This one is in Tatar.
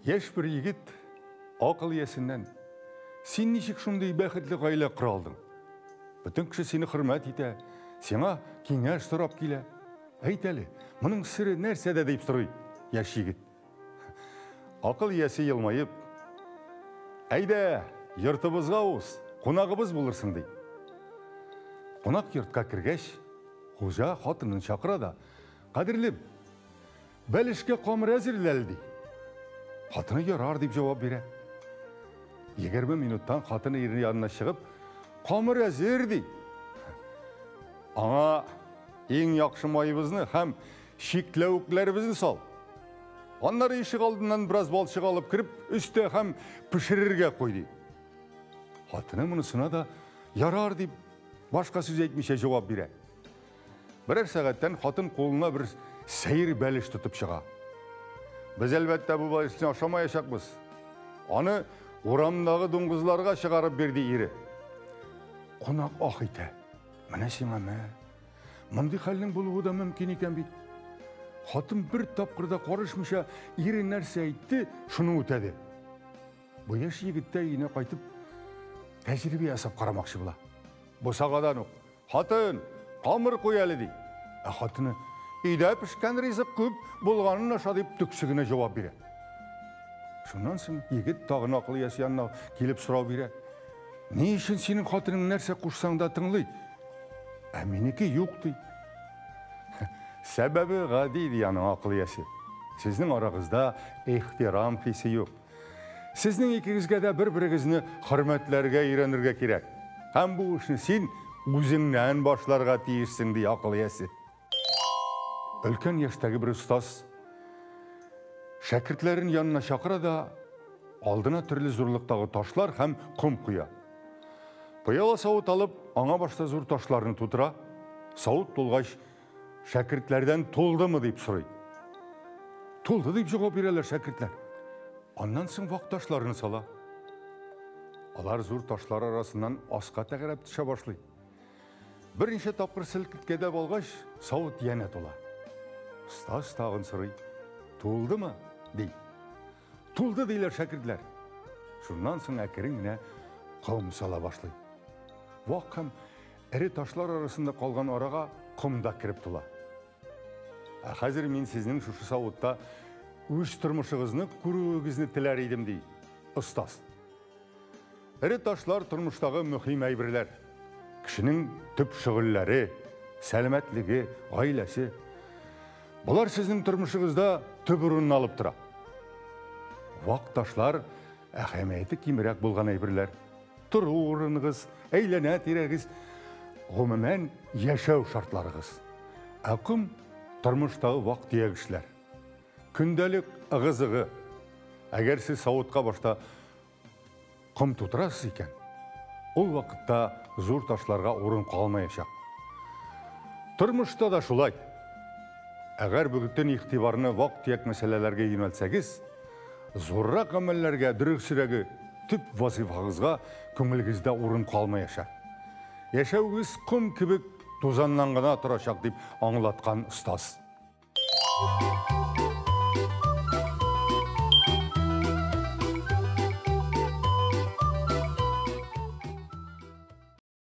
Яшь бер егет акыл иясеннән: "Син ничек шундый бәхетле гаилә кора алдың? Бөтен кеше сине хөрмәт итә, сиңа киңәш сорап килә. Әйт әле, моның сере нәрсәдә?" дип сорый яшь егет. Акыл иясе елмаеп: "Әйдә, йортыбызга уз, кунагыбыз булырсың", ди. Кунак йортка кергәч, хуҗа хатынын чакыра да: "Кадерлем, бәлешкә камыр әзерлә әле", ди. Хатыны "ярар" дип җавап бирә. 20 минуттан хатыны ире янына чыгып: "Камыр әзер", ди. "Аңа иң яхшы маебызны һәм чикләвекләребезне сал. Аннары ишек алдыннан бераз балчык алып кереп, өстә һәм пешерергә куй", ди. Хатыны монысына да "ярар" дип, башка сүз әйтмичә җавап бирә. Берәр сәгатьтән хатын кулына бер сәер бәлеш тотып чыга. "Без, әлбәттә, бу бәлешне ашамаячакбыз. Аны урамдагы дуңгызларга чыгарып бир", ди ире. Кунак ах итә. Менә сиңа мә. Мондый хәлнең булуы да мөмкин икән бит. Хатын бер тапкыр да карышмыйча ире нәрсә әйтте, шуны үтәде. Бу яшь егет тә өенә кайтып тәҗрибә ясап карамакчы була. Бусагадан ук: "Хатын, камыр куй әле", ди. Ә хатыны: "Өйдә пешкән ризык күп, булганын аша", дип төксе генә җавап бирә. Шуннан соң егет тагын акыл иясе янына килеп сорау бирә: "Ни өчен синең хатының нәрсә кушсаң да тыңлый, ә минеке юк?" ди. Сәбәбе гади, ди аның акыл иясе. Сезнең арагызда ихтирам хисе юк. Сезнең икегезгә дә бер-берегезне хөрмәтләргә өйрәнергә кирәк. Һәм бу эшне син үзеңнән башларга тиешсең, ди акыл иясе. Өлкән яшьтәге бер остаз шәкертләрен янына чакыра да алдына төрле зурлыктагы ташлар һәм ком куя. Пыяла савыт алып, аңа башта зур ташларны тутыра. Савыт тулгач, шәкертләрдән тулдымы дип сорый. Тулды дип җавап бирәләр шәкертләр. Аннан соң вак ташларны сала. Алар зур ташлар арасыннан аска тәгәрәп төшә башлый. Берничә тапкыр селкеткәләп алгач, савыт янә тула. Остаз тагын сорый: "Тулдымы?" ди. Тулды диләр шәкертләр. Шуннан соң әкрен генә ком сала башлый. Вак һәм эре ташлар арасында калган арага ком да кереп тула. Ә хәзер мин сезнең шушы савытта үз тормышыгызны күрүегезне теләр идем, ди остаз. Эре ташлар тормыштагы мөһим әйберләр. Кешенең төп шөгыльләре, сәламәтлеге, гаиләсе. Болар сезнең тормышыгызда төп урынны алып тора. Вак ташлар әһәмияте кимрәк булган әйберләр. Тору урыныгыз, әйләнә тирәгез, гомумән яшәү шартларыгыз. Ә ком тормыштагы вак-төяк эшләр. Көндәлек ыгы-зыгы. Әгәр сез савытка башта ком тутырасыз икән, ул вакытта зур ташларга урын калмаячак. Тормышта да шулай. Әгәр бөтен игътибарны вак-төяк мәсьәләләргә юнәлтсәгез, зуррак гамәлләргә, дөресрәге, төп вазыйфагызга күңелегездә урын калмаячак. Яшәвегез ком кебек тузаннан гына торачак, дип аңлаткан остаз.